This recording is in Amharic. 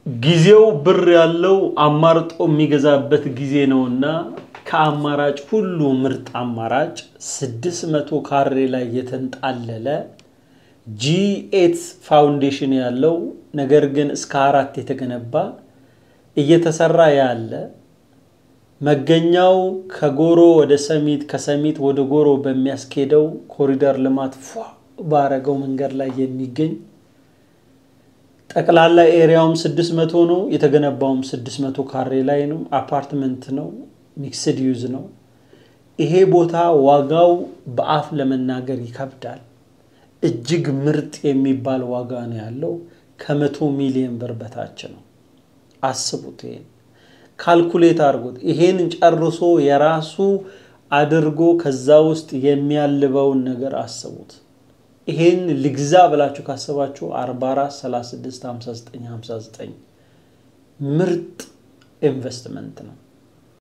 ጊዜው ብር ያለው አማርጦ የሚገዛበት ጊዜ ነውና ከአማራጭ ሁሉ ምርጥ አማራጭ 600 ካሬ ላይ የተንጣለለ G8 foundation ያለው፣ ነገር ግን እስከ 4 የተገነባ፣ እየተሰራ ያለ፣ መገኛው ከጎሮ ወደ ሰሚት፣ ከሰሚት ወደ ጎሮ በሚያስኬደው ኮሪደር ልማት ፏ ባረገው መንገድ ላይ የሚገኝ፣ ጠቅላላ area ውም 600 ነው። የተገነባውም 600 ካሬ ላይ ነው። አፓርትመንት ነው። Mixed use ነው። ይሄ ቦታ ዋጋው በአፍ ለመናገር ይከብዳል። እጅግ ምርጥ የሚባል ዋጋ ነው ያለው። ከ100 ሚሊዮን ብር በታች ነው። አስቡት፣ ይሄን calculate አድርጉት። ይሄን ጨርሶ የራሱ አድርጎ ከዛ ውስጥ የሚያልበውን ነገር አስቡት። ይሄን ልግዛ ብላችሁ ካሰባችሁ 44 36 59 59 ምርጥ ኢንቨስትመንት ነው።